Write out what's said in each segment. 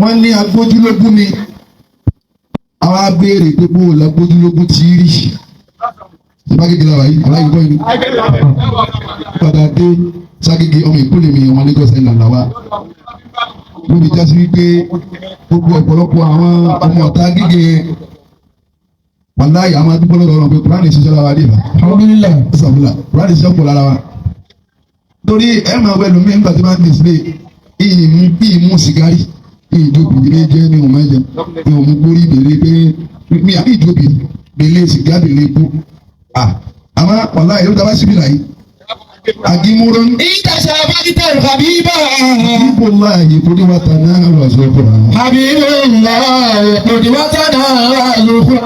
Wọ́n ní agbójúlógún ni. Àwa béèrè pé bó o lágbójúlógún ti rí. Ìbágége la wà yìí, aláìgbọ́ gbọ́ yìí. Padà dé ságége ọmọ ìkólé mi, ọmọ Lagos Island làwa. Lóbi jásí wípé gbogbo ọ̀pọ̀lọpọ̀ àwọn ọmọ ọ̀tá gígé yẹn, wàláyé, àwọn adúgbò lọ́dọ̀ ọ̀rọ̀ pé Kúránì ṣiṣẹ́ lára wa dé ìfà. Alhamdulillah. Sàfúlà Kúránì ṣiṣẹ́ pọ̀ lára wa. Torí ẹ máa wẹ lómi nígbà tí wọ́n ń display ìyìn ìmú sìgárì, ìjókòó ilé jẹ́ ní òun mẹ́jẹ ní òun gbórí ìbèrè pé mi àbí ìjókòó bèlè sìgá bèlè epo. Àmọ́ wàláyé ló dábàá síbi láyé. Àgímúrò ń Ìtàṣàbákítà Habiba. Ipò láàyè kò ní wà tà náà wà sọ́kọ̀. Habibullah qudwatana al-ukhra.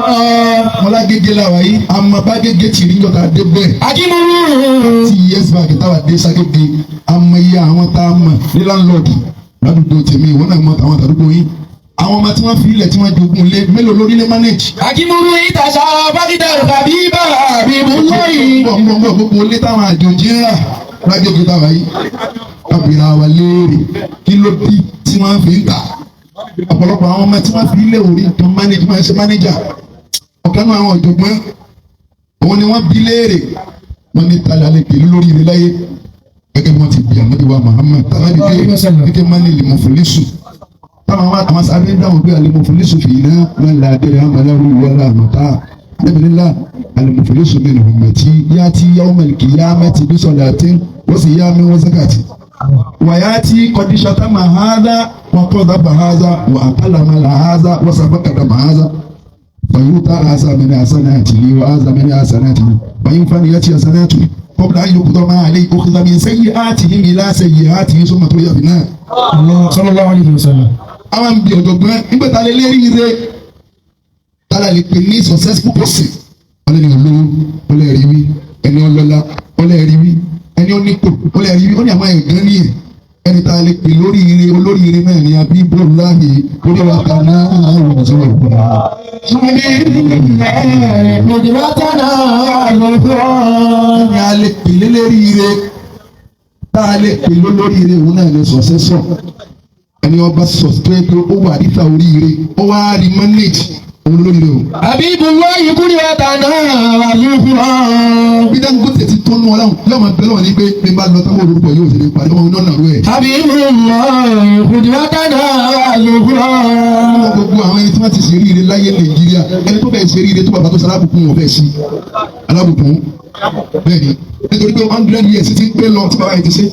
Mọ́lá gègé la wà yìí, àmọ́ bá gègé tì rí njọ́ta dé bẹ́ẹ̀. Akimuru. 30 years back táwa dé ságége, àmọ́ iye àwọn tá a mọ̀ ní landlord ládùúgbò tèmi, ìwọ náà mọ̀ àwọn àtàdúgbò yín. Àwọn ọmọ tí wọ́n fi ilẹ̀ tí wọ́n jogún lé mélòó lórí lé manage. Akimuru ìtàṣàbákítà Habiba Habibullah. Bọ̀ ń bọ̀ ń bọ̀, gbogbo ilé táwọn àjòjì ń rà lágége táwa yìí. Kábìrà wa léèrè kí ló bí tí wọ́n fi ń tà. Ọ̀pọ̀lọpọ̀ àwọn ọmọ tí wọ́n fi ilé orí nǹkan manage máa ń ṣe manager. Ọ̀kan náà àwọn ọ̀jọ̀gbọ́n òun ni wọ́n bí léèrè, wọ́n ní tàlẹ́ alẹ́ pẹ̀lú lórí ilé láyé, gẹ́gẹ́ bí wọ́n ti bí ànábì wa Muhammad tàbí pé kíkẹ́ máa ní lè mọ̀ fúlísù táwọn àwọn sábẹ́ dáhùn pé àlè muflisu fina man la dirham lahu wala mata. Alhamdulillah, al muflisu min ummati yati yawmal qiyamati bi salatin wa siyamin wa zakati wa yati qad shatama hadha wa qadhafa hadha wa akala mala hadha wa safaka dama hadha fayuta hadha min hasanatihi wa hadha min hasanatihi wa in faniyat hasanatuhu qabla an yuqda ma alayhi ukhidha min sayyi'atihim ila sayyi'atihi thumma turiya fi an-nar. Allah sallallahu alayhi wa sallam. Àwọn bí ọ̀jọ̀gbọ́n nígbà tá a lè lérí ire, tá a lè pè ní successful person, wọ́n lè ní olówó, wọ́n lè rí wí, ẹni ọlọ́lá, wọ́n lè rí wí, ẹni onípò, wọ́n lè rí wí. Ó ní àwọn ẹ̀gán nìyẹn. Ẹni tá a lè pè lórí ire, olórí ire náà ni Abíbọ́láhì orí wa kan náà wọ́n sọ̀rọ̀ fún wa. Qudwatana al-ukhra. Ẹni a lè pè lérí ire, tá a lè pè lórí ire, òun náà ní successor, ẹni ọba sọ pé ó wà níta oríire, ó wá rí manage, òun lórí ire o. Habibullah qudwatana al-ukhra. Bí Dangote ti tó nù ọlọ́run yóò máa bẹ lọ́wọ́ ní pé bí n bá lọ táwọn olórúkọ yóò ṣe ní parí ọmọ náà nàró ẹ̀. Habibullah qudwatana al-ukhra. Nínú gbogbo àwọn ẹni tí wọ́n ti ṣe ríire láyé Nàìjíríà, ẹni tó bẹ́ẹ̀ ṣe ríire tó bàbá tó ṣe alábùkún, wọn bẹ́ẹ̀ sí alábùkún bẹ́ẹ̀ ni, nítorí pé 100 years ti ń pé lọ tí bàbá yìí ti ṣe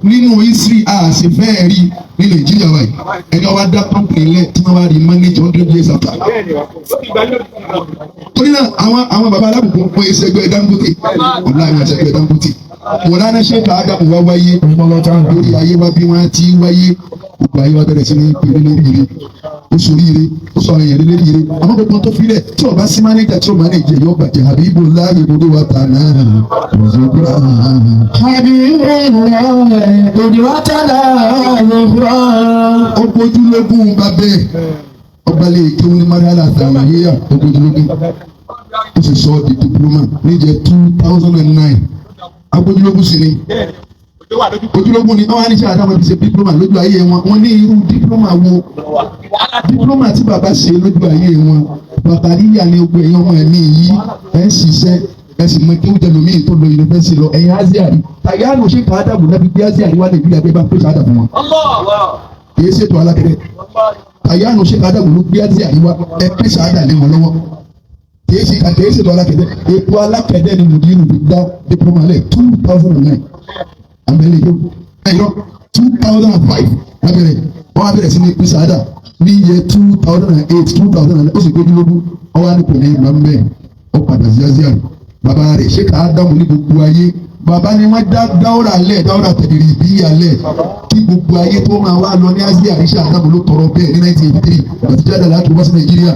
nínú history, a ṣe fẹ́ẹ̀ rí ní Nàìjíríà báyìí, ẹni wọ́n bá dá company lẹ̀ tí wọ́n bá rí manage 100 years after. Torí náà àwọn bàbá alábùkún wọ́n yẹ sẹ́gbẹ́ Dangote, ọ̀la àwọn sẹ́gbẹ́ Dangote mọ̀lánà ṣẹ́ka Ádámù wá wáyé lórí ayé wa bí wọ́n ti wáyé, gbogbo ayé wa bẹ̀rẹ̀ sí ní pèlè lérí ire, ó sọ oríire, ó sọ èèyàn lérí ire. Àmọ́ gbogbo tó filẹ̀ tí o bá sí mánéjà tí o mánéjà yóò bàjẹ́. Àbí ibo láàyè gbogbo wa tà náà ọ̀zọ́gbọ́n. Habibullah qudwatana al-ukhra. Ó gbójúlógún bàbẹ́ ọba lè kéwọ́n ní mariala àtàlàyé, ó gbójúlógún, ó sì sọ di diploma níjẹ́ 2009. Agbójúlógún sì ni, ojúlógún ni wọ́n á ní sẹ́ àdámọ̀ fi ṣe diploma lójú ayé wọn. Wọ́n ní irú diploma wo? Diploma tí bàbá ṣe lójú ayé wọn, bàbá níyà ní ogun ẹ̀yìn ọmọ ẹ̀mí yìí, ẹ̀ ń ṣiṣẹ́, ẹ̀ sì mọ kí ó jẹ́ lómi tó lọ yunifásitì lọ ẹ̀yìn aziari tàyánu ṣe kà á dàbò náà fi gbé aziari wá Nàìjíríà pé bá ń pèsè àdàbò wọn kì í ṣètò alákẹ́rẹ́. Tàyánu ṣe kà á dàbò ló gbé aziari wá, ẹ̀ pèsè àdà lé wọn lọ́wọ́. Kì í ṣètò alákẹ́dẹ́. Ètò alákẹ́dẹ́ ni mùdírù fi dá diploma lẹ̀ 2009 abẹ́lé yóò ẹ̀yọ́ 2005 lábẹ́rẹ́ wọ́n á bẹ̀rẹ̀ sí ní písàdà ní iye 2008, 2009. Ó sì gbójúlógún, ọwọ́ á ní kò ní ìlọ mbẹ́, ó padà sí Asia. Bàbá rẹ̀ ṣé ká dáhùn ní gbogbo ayé, bàbá ni wọ́n dá dáwọ́rà lẹ̀, dáwọ́rà tẹ̀lé ìbí alẹ̀ kí gbogbo ayé tó máa wá lọ ní Asia. Àríṣà àdàmú ló tọrọ bẹ́ẹ̀ ní 1983 àti jáde láti wá sí Nàìjíríà.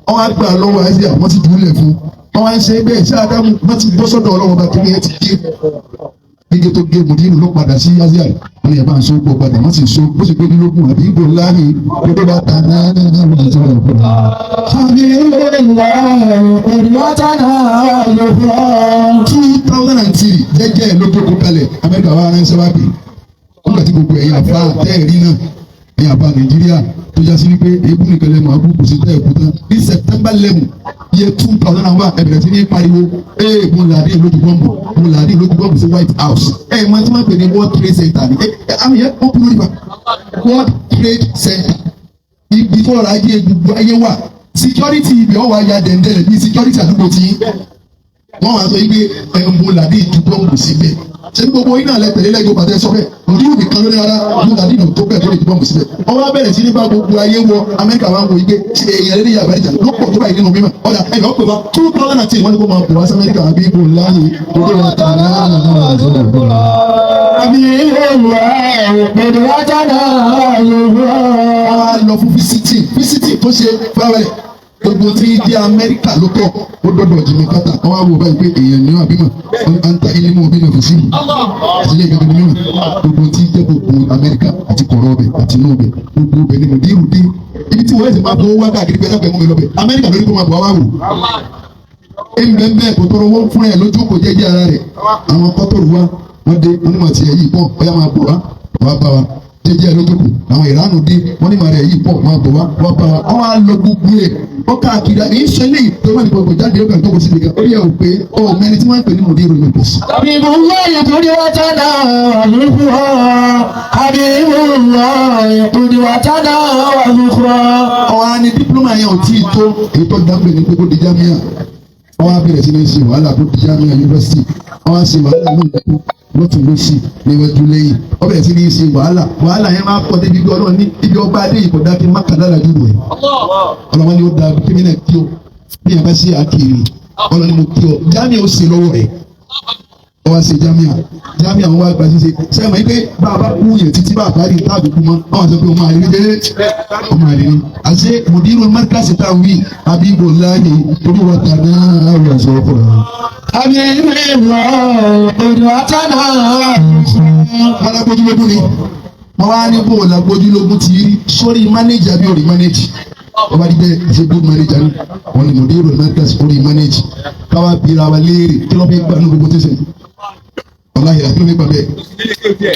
Wọ́n á gbà lọ́wọ́ Asia, wọ́n sì dúró lẹ̀ fún wọ́n á ń ṣe bẹ́ẹ̀. Ṣé àdàmú wọ́n ti bọ́ sọ́dọ̀ ọlọ́wọ́ bá kiri ẹ̀ ti dé gígé tó gé mùdírù ló padà sí Asia. Wọ́n ní ẹ̀ bá ń so pọ̀ padà, wọ́n sì so bó sì gbé nílógún. Àbí ibo láàyè gbogbo bá ta náà náà wọ́n sọ̀rọ̀ fún wa. Habibullah qudwatana al-ukhra. 2003 jẹ́jẹ́ ló jókòó kalẹ̀, Amẹ́ríkà wa ránṣẹ́ wá pè nígbà tí gbogbo ẹ̀yin àfa tẹ́ẹ̀rí náà, ẹ̀yin àfa Nàìjíríà. tó já sí wípé èébú nìkan lẹ́nu àbú kò sí tẹ́ ẹ̀kú tán ní September 11 year 2001 ẹ bẹ̀rẹ̀ sí ní pariwo ee Bin Laden lójú bọ́ǹbù, Bin Laden lójú bọ́ǹbù sí White House. Ẹ mọ tí wọ́n pè ní World Trade Center ni ẹ àmì yẹn ó kúrò nípa World Trade Center, ibi tó ọrọ̀ ajé gbogbo ayé wà. Security ibi ọwọ́ ayé dẹ̀ndẹ̀rẹ̀ bíi security àdúgbò tí wọ́n wá sọ yìí pé ẹ̀ Bin Laden ju bọ́ǹbù síbẹ̀. Ṣé gbogbo iná lẹ tẹ̀lé lẹ́gbẹ̀ẹ́ pàtẹ sọ bẹ́ẹ̀? Òdìrú nìkan ló ní ara Bin Laden tó bẹ́ẹ̀ tó lè ju bọ́ǹbù síbẹ̀. Wọ́n wá bẹ̀rẹ̀ sí ní bá gbogbo ayé wọ Amẹ́ríkà wá ń wo igbe ṣe èèyàn lórí yàrá ìjà ló pọ̀ tó báyìí nínú mímọ́ ọ̀dà ẹ̀yọ́ pé wá 2010 wọ́n ní kó máa bọ̀ wá sí Amẹ́ríkà àbí ibò láàyè gbogbo wọn tà náà. حبيب الله قدوتنا وذخرا. Wọ́n á lọ fún visiting tó ṣe fẹ́rẹ̀ gbogbo tí dé Amẹ́ríkà ló tọ̀ ó dọ́dọ̀ Jimmy Carter. Wọ́n wá wò báyìí pé èèyàn ní àbímọ anta ilimu òbí náà fi sí àti ilé ìgbàgbọ́ mímọ́ gbogbo tí jẹ́ gbogbo Amẹ́ríkà àti kọ̀rọ̀ ọbẹ̀ àti inú ọbẹ̀ gbogbo ọbẹ̀ ni mòdìrú dé ibi tí wọ́n ẹ̀sìn máa bọ́ wá káàkiri pé ẹ̀dàgbẹ́ mú mi lọ́bẹ̀ Amẹ́ríkà lórí kó máa bọ̀ wá wò ẹnbẹ́nbẹ́ kò tọrọ wọ́n fún ẹ lójú kò jẹ́jẹ́ ara rẹ̀. Àwọn kọ́tọ̀rù wa wọ́n dé, wọ́n ní màtí ẹ̀ yìí pọ̀ ọ̀yá máa bọ̀ wá wá bá wa jẹ́jẹ́ lójú kù. Àwọn ìránù dé, wọ́n ní màrẹ̀ yìí pọ̀ máa bọ̀ wá wá bá wa. Wọ́n á lọ gbogbo ẹ̀ ó káàkiri àyè ń ṣe léyìí tó má ní gbogbo jáde ó kàn tó kò síbi kan ó yẹ ò pé ó mẹni tí wọ́n ń pè ní mòdìrú ní òkè. حبيب الله قدوتنا وذخرا، حبيب الله قدوتنا وذخرا. Ọ̀hún á ní diploma yẹn ò tíì tó èyí tó dábìlì ní pé kó di jámíà. Wọ́n á bẹ̀rẹ̀ sí ní ṣe wàhálà kó di jámíà yunifásitì. Wọ́n á ṣe wàhálà lóòótọ́ lọ́tún lọ́sì níwájú lẹ́yìn. Wọ́n bẹ̀rẹ̀ sí ní ṣe wàhálà. Wàhálà yẹn máa pọ̀ débi bí Ọlọ́run ní ibi ọba adé ìkọ̀dá kí n má kà lára jù rẹ̀. Ọlọ́run ni ó da kí mi náà kí o bí yẹn bá ṣe àkèrè. Ọlọ́run ni mo kí ọ jámíà ó ṣe lọ́wọ́ rẹ̀. Wọ́n wá ṣe jámíà, jámíà wọn wá gba ṣíṣe sẹ́yìn mọ̀ pé bá a bá kú yẹn títí bá a bá rí táàbù kú mọ́ wọ́n sọ pé ọmọ àlè dé ọmọ àlè ni àṣé mùdírù márkàsì tá a wí àbíbò láàyè torí wọn tà náà wà sọ fún wa. حبيب الله قدوتنا وذخرا. Wọn lágbójúlógún ni wọn wá ní bò lágbójúlógún ti rí sórí mánéjì àbí orí mánéjì wọn bá rí bẹ́ẹ̀ ṣe good manager ni wọn ni mùdírù márkàsì orí mánéjì káwá bíra wa léèrè kí ló fẹ́ gbà ní gbogbo tẹ̀sán wàláhì àti ló fẹ́ gbà bẹ́ẹ̀.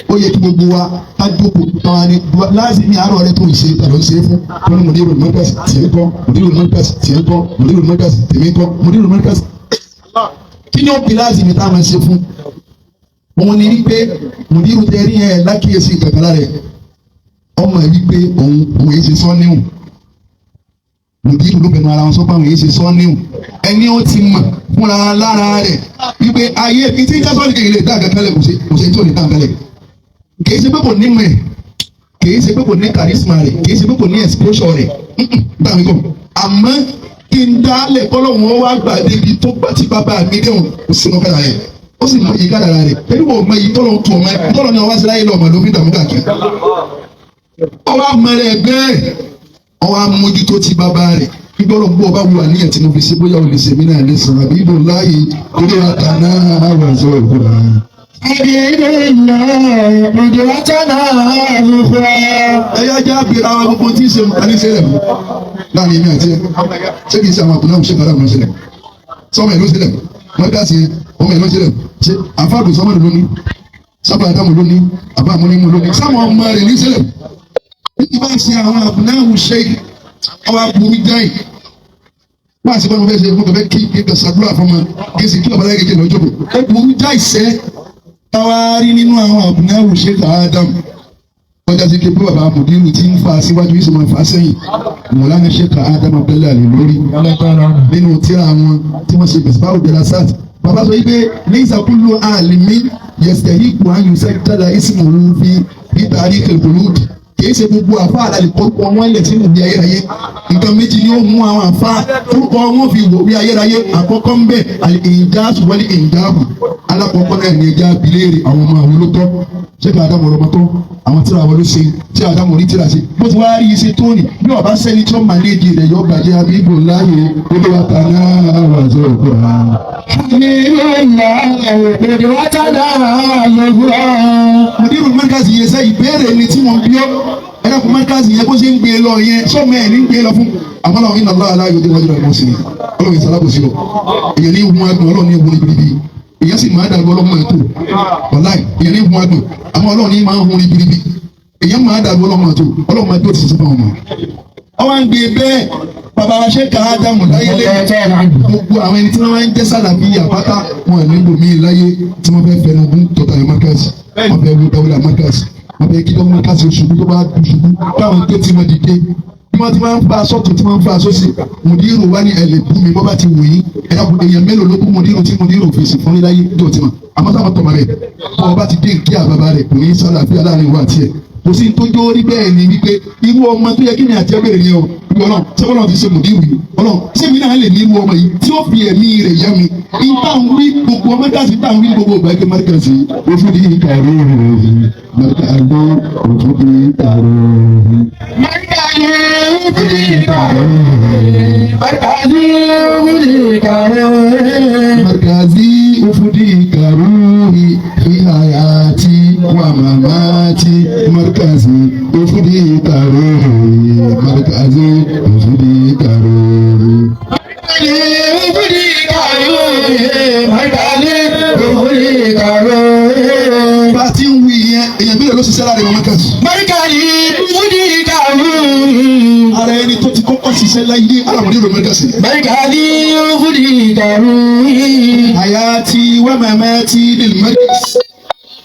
Ó yẹ kí gbogbo wa ká jókòó káwa ní láti ní àárọ̀ rẹ tó ń ṣe tàbí ń ṣe é fún wọn ní mùdírù mọ́kàsì tiẹ̀ kọ́, mùdírù mọ́kàsì tiẹ̀ kọ́, mùdírù mọ́kàsì tèmi kọ́, mùdírù mọ́kàsì. Kí ni ó bí láti mi tá a máa ṣe fún òun ni wípé mùdírù tẹ rí yẹn lákìyèsí kankan lára ẹ ọmọ ẹ wípé òun òun èyí ṣe sọ níhùn. Mùdírù ló bẹnu ara wọn sọ pé àwọn èyí ṣe sọ níhùn ẹni ó ti mọ̀ fúnra lára rẹ̀ wípé ayé mi tí ń já sọ́ọ̀nì kékeré dá nǹkan kalẹ̀ kò ṣe kò ṣe tí ò ní dá nǹkan kalẹ̀. Kìí ṣe pé kò ní mọ̀ ẹ̀, kìí ṣe pé kò ní charisma rẹ̀, kìí ṣe pé kò ní exposure rẹ̀ bá mi kọ́. Àmọ́ kí n dálẹ̀ kọ́lọ́hún ó wá gbà débi tó gbà tí bàbá mi déhùn kò sínú kádàrá rẹ̀. Ó sì mọ iye kádàrá rẹ̀ pẹ̀lú wọn mọ iye tọ́lọ́ tó ọmọ ẹ̀ tọ́lọ́ ni ọwá sí láyé lọ́mọ ló fi dààmú káàkiri. Ọwọ́ amọ̀rẹ̀ bẹ́ẹ̀ ọwọ́ amójútó ti bàbá rẹ̀ gbọ́dọ̀ gbọ́ ọba wù àníyàn tí mo fi ṣe bóyá o lè ṣe mí náà lè sọ̀rọ̀ àbí ibò láàyè torí àtàná àwọn ẹ̀ṣọ́ ìkúra. حبيب الله قدوتنا وذخرا. Ẹyá jẹ́ àbíra wa gbogbo tí ń ṣe nǹkan ní ṣẹlẹ̀ fún láàrin èmi àti ẹ. Ṣé kìí ṣe àwọn àbùnà òṣèlú kàrà ọmọ ṣẹlẹ̀ sọmọ ìlú ṣẹlẹ̀ mọ́tíkàsì ọmọ ìlú ṣẹlẹ̀ ṣe àfáàdù sọmọ ìlú lónìí sábà àdàmú lónìí àbá àmúnímù lónìí sáwọn ọmọ rẹ̀ ní ṣẹlẹ̀ níbi bá ṣe àwọn àbùnà òṣè ọwọ́ aburú jáì wọ́n àti báwọn fẹ́ ṣe mọ́tò fẹ́ kí kí ṣàdúrà fún ọmọ kí sì kí ọ̀bàlá kékeré lọ́jọ́ kò ó burú jáì sẹ́ táwa rí nínú àwọn àbùnà òṣè kàádàmù kọjá sí pé bàbá mùdírù ti ń fa síwájú yìí sì máa fa sẹ́yìn Mọ̀lánà Sheikh Adam Abdullahi Ali lórí nínú tíra wọn tí wọ́n ṣe bẹ̀sẹ̀ báwo sat bàbá sọ wípé laysa kullu alimi yastahiqu an yusajjala ismuhu fi tarikh al-khulud. Kìí ṣe gbogbo àfa àlàlẹ́ kọ́kọ́ wọn lẹ̀ sínú ìwé ayérayé. Nǹkan méjì ni ó mú àwọn àfa orúkọ wọn fi wò wí ayérayé. Àkọ́kọ́ ń bẹ̀ al-injaz wal-injab. Alákọ̀ọ́kọ́ náà ní ẹja abiléèrè àwọn ọmọ àwọn olótọ́ ṣé kí Adamu ọlọmọ tó àwọn tíra wọn ló ṣe tí Adamu orí tíra ṣe bó ti wá rí iṣẹ́ tóní bí ọba sẹ́ni tí ó mà lédi rẹ̀ yọ bàjẹ́ abíbò láàyè olúwa ta náà wà sọ òkú ra. حبيب الله قدوتنا وذخرا. Mùdírù mọ́kàsì yẹn sẹ́ ìbéèrè ni tí wọ́n bí ọ́ ẹ̀rọ mọ́kàsì yẹn bó ṣe ń gbé lọ yẹn sọ́mọ ẹ̀ ní gbé lọ fún àmọ́ làwọn iná lọ́la yóò dé wájú rẹ̀ mọ́ sí ni Ọlọ́run ìsàlábòsí lọ èyàn ní ìhun agbọ̀n Ọlọ́run ní ìhun ribiribi èyàn sì máa dàgbọ́ ọlọ́mọ ètò wàláì èyàn ní ìhun agbọ̀n àmọ́ Ọlọ́run ní máa ń hun ribiribi. Èyàn máa dàbí ọlọ́mọ tó ọlọ́mọ tó ti sọ́kàn ọmọ. Ọwọ́ ń gbé bẹ́ẹ̀ bàbá wa ṣe ká Ádámù láyé lẹ́yìn gbogbo àwọn ẹni tí wọ́n máa ń jẹ́ sàlàfíà pátá wọn ní bòmí láyé tí wọ́n fẹ́ fẹnu gún tọ́ta ẹ̀ mọ́kàsì wọ́n fẹ́ wú dáwọ́lá mọ́kàsì wọ́n fẹ́ kí dọ́wọ́ mọ́kàsì ṣubú tó bá dùn ṣubú káwọn tó ti wọn dìde bí wọ́n ti máa ń fa sọ́tún tí wọ́n ń fa sósì mùdírù wá ní ẹ̀lẹ́ bú mi bọ́ bá ti wù yín ẹ̀dá kò èèyàn mélòó ló kú mùdírù tí mùdírù fèsì fún ní láyé tó ti mọ̀ àmọ́ sábà tọmọ rẹ̀ bọ́ ọba ti dé kí àbàbà rẹ̀ kò ní sálàfíà láàrin ìwà àti ẹ̀ kò sí tó jó rí bẹ́ẹ̀ ni wípé irú ọmọ tó yẹ kí ni àti ẹ bèrè yẹn o ìwọ náà ṣé Ọlọ́run ti ṣe mùdírù yìí Ọlọ́run ṣé mi náà lè ní irú ọmọ yìí tí ó fi ẹ̀mí rẹ̀ yá mi ìta ń wí gbogbo ọmọ dáàsì tá ń wí gbogbo ìgbà ẹgbẹ́ márkàsì òfin di ìkàrí rẹ̀ márkàsì òfin di ìkàrí rẹ̀. Markazi ufudi karuhi fi hayati wa mamati markazi ufudi karuhi markazi ufudi karuhi. Bá a ti ń wí yẹn, èèyàn mélòó ló ṣiṣẹ́ lára ìwọ̀n markazi? Ara ẹni tó ti kọ́kọ́ ṣiṣẹ́ láyé alámọ̀dé ló markazi. Hayati wa mamati lil markaz.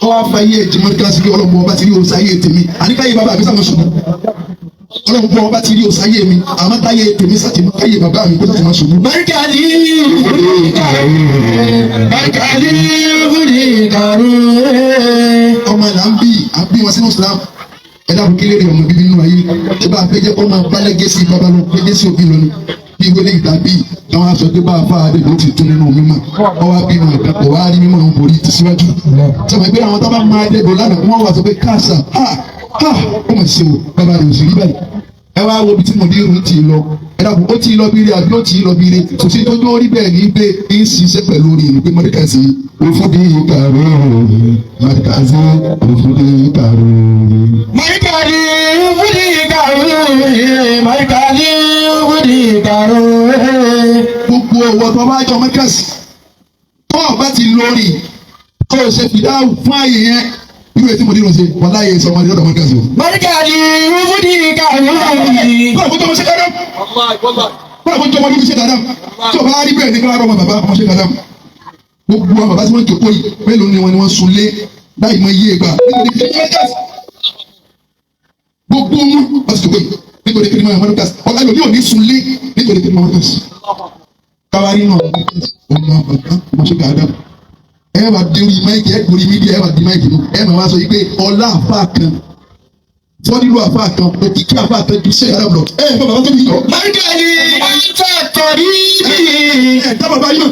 Ó wá fa iye èjì markaz bí ọlọ́mọ ọba ti rí oṣù ayé tèmi. Àníkáyé bàbá mi sàmọ́ ṣubú. Ọlọ́mọ ọba ti rí oṣù ayé mi. Àmọ́ táyé tèmi sàtìmọ́ káyé bàbá mi kó sàtìmọ́ ṣubú. Ọmọ là ń bí à ń bí wọn sínú Islam. Ẹ dábò kí léèrè ọmọ bíbí nínú ayé. Ṣé bá a fẹ́ jẹ́ kó máa bá lẹ́gẹ́sì bàbá lọ lẹ́gẹ́sì òbí lọ ni? Bí ìwé lẹ́yìn tàbí táwọn aṣọ tó bá a fa àdé ló ti tún nínú mímọ́. Ọwọ́ bímọ àkàkọ̀ wá rí mímọ́ àwọn borí ti síwájú. Sọ̀rọ̀ pé àwọn tábà máa dẹ́gbò lánàá wọ́n wà sọ pé káàsà ha ha ó mà ṣe o bàbá rẹ̀ ò sì rí báyìí. Ẹ wá wo ibi tí mo ní irun ti lọ. Ẹ dàbò ó ti lọ bí ire àbí ó ti lọ bí ire. Kò sí tó dórí bẹ́ẹ̀ ní pé ń ṣiṣẹ́ pẹ̀lú orí ìlú pé mọ́ríkàsì òfúdi kàró mọ́ríkàsì òfúdi kàró. Gbogbo ọwọ́ tó bá jọ mọ́ríkàsì tó o bá ti lórí tó o ṣe fìdáhùn fún ààyè yẹn irú ètí mo ní irun ṣe wọ́n láyé sọ ọmọdé lọ́dọ̀ mọ́ríkàsì o. Kọ́lá kó tó ọmọ ṣe dáadáa. Kọ́lá kó tó ọmọ bíbí ṣe dáadáa. Tí o bá rí bẹ́ẹ̀ ní kọ́lá ọmọ bàbá ọmọ ṣe dáadáa. Gbogbo àwọn bàbá tí wọ́n jòkó yìí mélòó ni wọ́n ni wọ́n sun lé láì mọ iye ìgbà nítorí kí ni mọ́ríkàsì. Gbogbo wọn wọ́n ti jòkó yìí nítorí kí ni mọ́ríkàsì. Ọ̀gá ẹlòmíì ò ní sun lé nítorí kí ni mọ́ríkàsì. Káwárí náà ọmọ bàbá ọmọ ṣe dáadáa. Ẹ wà di orí máìkì ẹ gorí mídíà ẹ wà di máìkì mú ẹ máa wá sọ yìí pé ọlá àfa kan fọdílù àfa kan òkìkí àfa kan ju sẹ́yìn arábùlọ ẹ ẹ bàbá tó bí yọ. Ẹ tá bàbá yìí mọ̀.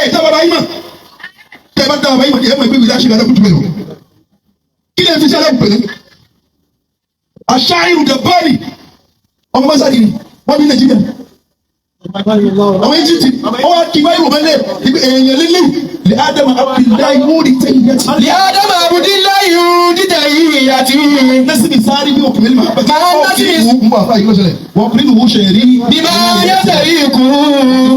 Ẹ tá bàbá yìí mọ̀. Tẹ bá tá bàbá yìí mọ̀ ẹ mọ̀ ìgbéwìí láṣẹ ìdáná kùtù mẹ́lọ. Kí lè fi sẹ́lẹ̀ pẹ̀lú? Àṣà ìrùdẹ̀ báyìí ọmọ mọ́sálì wọ́n bí Nàìjíríà àwọn Egypt ọwọ́ kí wáyé wò mẹ́lẹ̀ èèyàn lélẹ̀ lè Ádámù Abdullahi múri tẹ̀yìn yẹn ti. Nasibi sáré bí òkè mímọ́. Máa nasibi- Ń bọ̀ àfáà yìí lọ́sẹ̀lẹ̀. Wọ́n kúrò ní ṣe rí.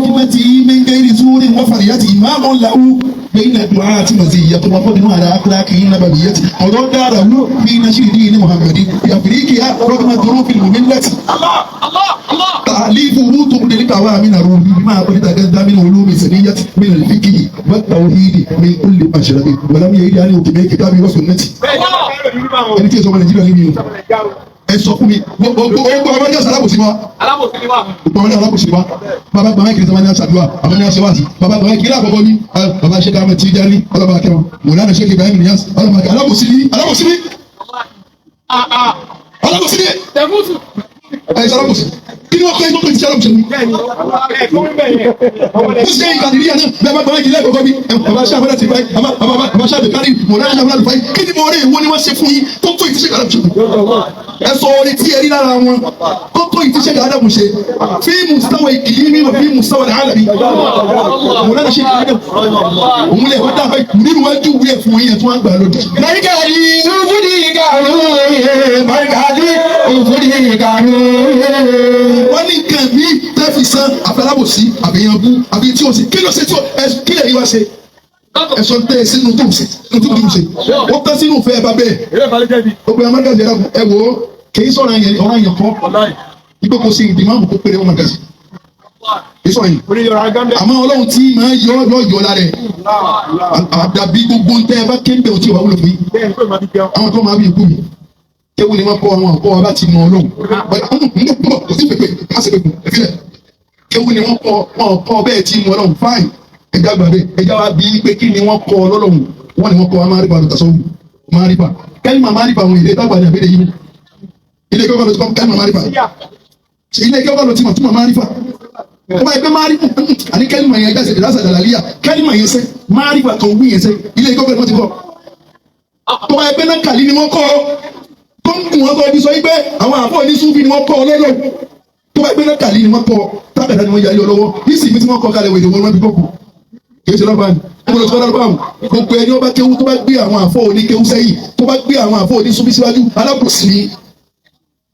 Hikmati min ghairi zurin wa fariyati imamun lahu bayna du'ati maziyatu wa fadlu ala akhlaqihi nabawiyyati qad darahu fi nashri dini muhammadi fi afriqiya rogma dhurufi al-mumillati تأليفه تبدي القوامن روحي بما قد تجدى من علوم سنية من الفقه والتوحيد من كل مشرب ولم يرد أن يتبع كتابي وسنتي. Ẹni tí èso ọmọ Nàìjíríà níbi yìí ẹ sọ fún mi gbogbo ọmọdé ọsàn alábòsí wa gbogbo ọmọdé alábòsí wa bàbá gbàmọ́ ìkìlẹ̀ sọ́mọdé aṣàdúrà àbáni aṣèwádìí bàbá gbàmọ́ ìkìlẹ̀ àkọ́kọ́ ní bàbá ṣe káàmù Tijani ọlọ́mọ akẹ́wọ̀n mọ̀lánà Sheikh Ibrahim Niass ọlọ́mọ akẹ́wọ̀n alábòsí ní alábòsí ní alábòsí ní ẹ ṣe alábòsí kí ni wọ́n kọ́ ẹ tó tó ti ṣe alábòsí ní. Ó ṣe ìkàdìríyà náà bẹ́ẹ̀ bá gbàmọ́ ìkìlẹ̀ àkọ́kọ́ bí bàbá ṣe àbúrò ti fáyì bàbá ṣe àbẹ̀kárí mọ̀lánà ṣe àbúrò ti fáyì kí ni mo rí ìwọ ni wọ́n ṣe fún yín tó tó ìtúṣe alábòsí ẹ sọ orin tí ẹ rí lára wọn kó tó ìtíṣẹ́ Ádámù ṣe fíìmù sáwọ ìkìlímì wà fíìmù sáwọ àlàbí mọ̀lánà ṣe Ádámù òun lè wọ́n dáfẹ́ nínú wájú wúyẹ̀ fún yín ẹ̀ tún wá gbà lódì. Wọ́n ní nǹkan mi tẹ́ fi san àfẹlábòsí àbẹ̀yànbú àbí tí o sì kí ló ṣe tí o ẹ kí lè rí wá ṣe. Ẹ̀sọ́ tẹ́ ẹ sínú tó ṣe tó tó ṣe. Ó tán sínú ìfẹ́ bàbá ẹ̀. Gbogbo ẹ̀ Mọ́ríkàsì ẹ̀rọ ẹ wò ó kì í sọ̀rọ̀ àyàn ọ̀rọ̀ àyàn kọ́. Igbó kò sí ìdìmọ̀ àbùkù péré wọn Mọ́ríkàsì. Kì í sọ̀rọ̀ yìí. Àmọ́ Ọlọ́run tí máa yọ yọ yọ lára ẹ̀. Àdàbí gbogbo ń tẹ́ ẹ bá kéńbẹ̀ ò tí ò bá wúlò fún yín. Àwọn tó máa bí ikú mi. Kéwu ni wọ́n kọ́ àwọn àkọ́ wa bá ti mọ Ọlọ́run. Kò sí pèpè, má ṣe pèpè, ẹ̀fílẹ̀. Kéwu ni wọ́n kọ́ wọn kọ́ bẹ́ẹ̀ tí mọ Ọlọ́run fáìn. Ẹja gbàgbé, ẹja wa bí pé kí ni wọ́n kọ́ Ọlọ́run. Wọ́n ni wọ́n kọ́ wa máa rí ba lọ́tà sọ́wọ́. Máa rí ba. Kẹ́lí máa rí ba àwọn èdè tágbà ní àbẹ́lẹ̀ yìí. Ilé kẹ́kọ̀ọ́ ló ti kọ́ kẹ́lí máa rí ba. Ilé kẹ́kọ̀ọ́ ló ti mọ̀ túmọ̀ máa rí fa. Ó bá yẹ pé máa rí àní kẹ́lí máa yẹn ẹja ṣe ìdásà dàlàlíyà. Kẹ́lí máa yẹn sẹ́ máa rí ba tó wí yẹn sẹ́. Ilé kẹ́kọ̀ọ́ ni wọ́n ti kọ́. Tó bá yẹ pé náà kàlí ni wọ́n kọ́ tó ń gùn wọn kọ́ ẹbí sọ wípé àwọn àbọ̀ ní súnfì ni wọ́n kọ́ ọlọ́lọ́ tó bá gbé náà kàlí ni wọ́n kọ́ tábẹ̀dá ni wọ́n yà lé ọlọ́wọ́ nísìnyí tí wọ́n kọ́ kalẹ̀ wèrè wọn wọ́n fi kọ́kù kì í ṣe lọ́ba ni wọ́n lọ sí ọlọ́ba àwọn gbogbo ẹni wọ́n bá kéwú tó bá gbé àwọn àfọ̀ oníkéwú sẹ́yìn tó bá gbé àwọn àfọ̀ onísúnfì síwájú alábòsí ni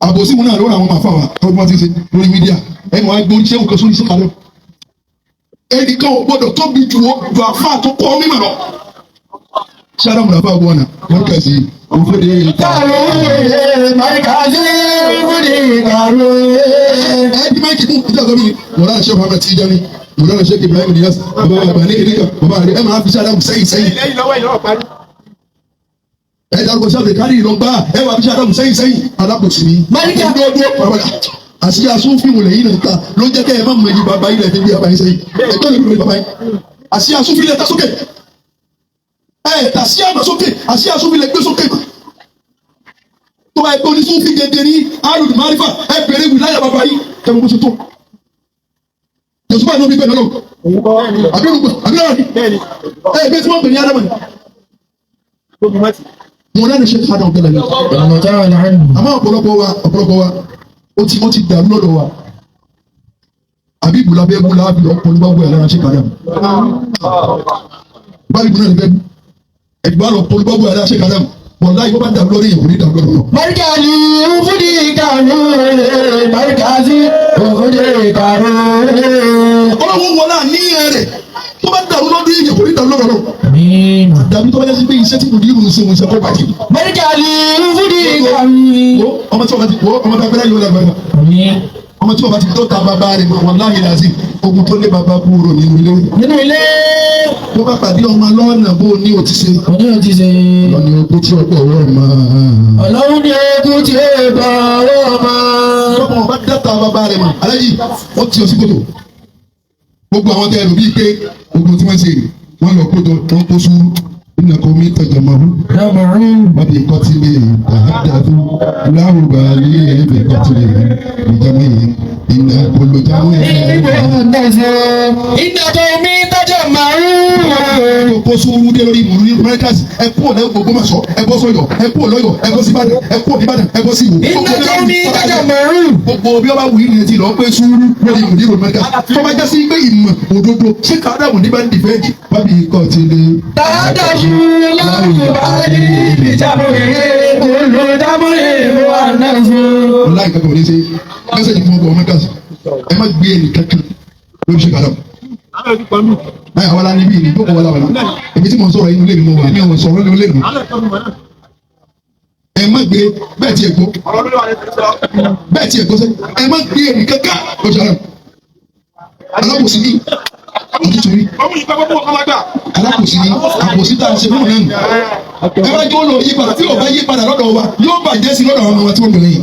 àbòsí wọn náà lórí àwọn àfọ̀ wa tó wọ́n ti ṣe lórí mídíà ẹni wọ́n á gbé oníṣẹ́ òkan sórí sọ́kàlẹ̀ ẹnìkan ò gbọ́dọ̀ tóbi ju àfáà tó kọ́ mímọ̀ lọ. Sára mùnàfà gbọ́nà wọ́n kà sí òfòdè ìta. Mọ́ríkàsí òfúdi kàró. Ẹbí máa ń kí fún ìjà gómìnà Mọ̀lá Ṣé Muhammed Tijani Mọ̀lá Ṣé Ibrahim Niyas bàbá bàbá ní kìnìkan bàbá rẹ̀ ẹ máa fi sára sẹ́yìn sẹ́yìn. Ẹ dárúkọ sábẹ kárí ìlọgbà ẹ wà fi sára sẹ́yìn sẹ́yìn alákòóso ni. Mọ́ríkà. Dúró àti asúnfìwò lẹ́yìn náà ta ló jẹ́ kẹ́ ẹ má mọ èyí bàbá yìí lẹ́yìn bí bàbá yìí sẹ́yìn ẹgbẹ́ mi lórí bàbá yìí àti asúnfìlẹ̀ ta sókè ẹ tàṣí àmà sókè àti asúnfìlẹ̀ gbé sókè tó bá yẹ pé onísúnfì gẹ́gẹ́ ní alùpùpù márífà ẹ bèrè wìláyà bàbá yìí kẹ́mi bó ṣe tó tẹ̀sùbà náà bí bẹ́ẹ̀ lọ́wọ́ àbí olùgbò àbí lọ́wọ́ ẹ bẹ́ẹ̀ tí wọ́n pè ní ádámù ni mo náà ní ṣe fada ọ̀gbẹ́lẹ̀ yìí àmọ́ ọ̀pọ̀lọpọ̀ wa ó ti dàrú lọ́dọ̀ wa àbí ìbùlà bẹ́ẹ̀ bùlà àbí ọkùnrin bá wù ẹ̀ lára ṣe kàdà báyìí bùnà ní bẹ́ẹ̀ ẹ̀dùn àlọ́ ọkùnrin bá wù ẹ̀ lára ṣe kàdà wọ̀lá yìí wọ́n bá dàrú lọ́dọ̀ yìí kò ní dàrú lọ́dọ̀ náà. Mọ́ríkàsí òfúdi kàró. Mọ́ríkàsí òfúdi kàró. Ọlọ́run wọlá níyẹn rẹ̀ tó bá dàrú lọ́dọ̀ yìí kò ní dàrú lọ́dọ̀ náà. Dàbí tó bá yẹ sí pé iṣẹ́ tí kò ní irun ṣe òun ṣe kó bàjẹ́. Mọ́ríkàsí òfúdi kàró. Ọmọ tí wọ́n bá ti wọ́ ọmọ tí wọ́n bá yọ lágbàdà ọmọ tí wọ́n bá ti dọ́ta bàbá rẹ̀ mọ̀ wàláhì làzim ogun tó lé bàbá kúrò nínú ilé. Nínú ilé. Tó bá pàdé ọmọ lọ́nà bó ní o ti ṣe. Òní ò ti ṣe. Ọlọ́ni ogun tí ọgbọ̀ ọwọ́ mọ́. Ọlọ́run ní ogun tí ó bọ̀ ọwọ́ mọ́. Ọmọ bá dọ́ta bàbá rẹ̀ mọ̀ aláyí wọ́n ti ọ sí kòtò. Gbogbo àwọn tẹ ẹrù bíi pé ogun tí wọ́n ṣe wọ́n lọ kójọ wọ́n kó sùúrù nínú ẹ̀kọ́ mi tọ̀jà mọ́ wọ́n bí kọ́tìlì tàdàdù láwùbá lé bí kọ́tìlì ìjàmù yìí iná olùjàmù yìí. Ìdàgbọ́ mi tọ́jà màrún. Kó sùúrù dé lórí ìmùrú ní Mẹ́ríkàsì ẹ kú ọ̀lẹ́ Ògbómọ̀ṣọ́ ẹ bọ́ sọ́yọ́ ẹ kú ọ̀lọ́yọ̀ ẹ bọ́ sí Ìbàdàn ẹ kú Ìbàdàn ẹ bọ́ sí Ìwó. Ìdàgbọ́ mi tọ́jà màrún. Gbogbo bí ọba wù yìí ti lọ pé sùúrù lórí ìmùrú ní Mẹ́ríkàsì. Tó bá jẹ́ sí pé ìmọ̀ òdodo ṣé kàdámù ní bá ń dìfẹ́ǹdì bábí kọ́tìlì. Tàdàṣù láwùbá lé ìjàmù yìí olùjàmù yìí wà náà fún. Ọlá ìkẹ́kọ̀ọ́ ní ṣe mẹ́sẹ̀jì fún ọgbọ̀n Mẹ́ríkàsì ẹ má gbé ẹnì kankan lórí ṣe kàdámù. Báyà wàlá níbí ni jókòó wàlá wàlá. Èmi tí mo ń sọ̀rọ̀ inú ilé mi mo wà ní ọ̀hún sọ̀rọ̀ nínú ilé mi. Ẹ má gbé bẹ́ẹ̀ tiẹ̀ gbọ́. Bẹ́ẹ̀ tiẹ̀ gbọ́ sẹ́. Ẹ má gbé ẹnì kankan lórí ṣe kàdámù. Alábòsí ni nítorí alábòsí ni àbòsí tá a ṣe fún ọ̀nà nù. Ẹ bá jọ́ lọ yí padà tí ò bá yí padà lọ́dọ̀ wa yóò bàjẹ́ sí lọ́dọ̀ àwọn ọmọ wa tí wọ́n mọ̀ lẹ́yìn.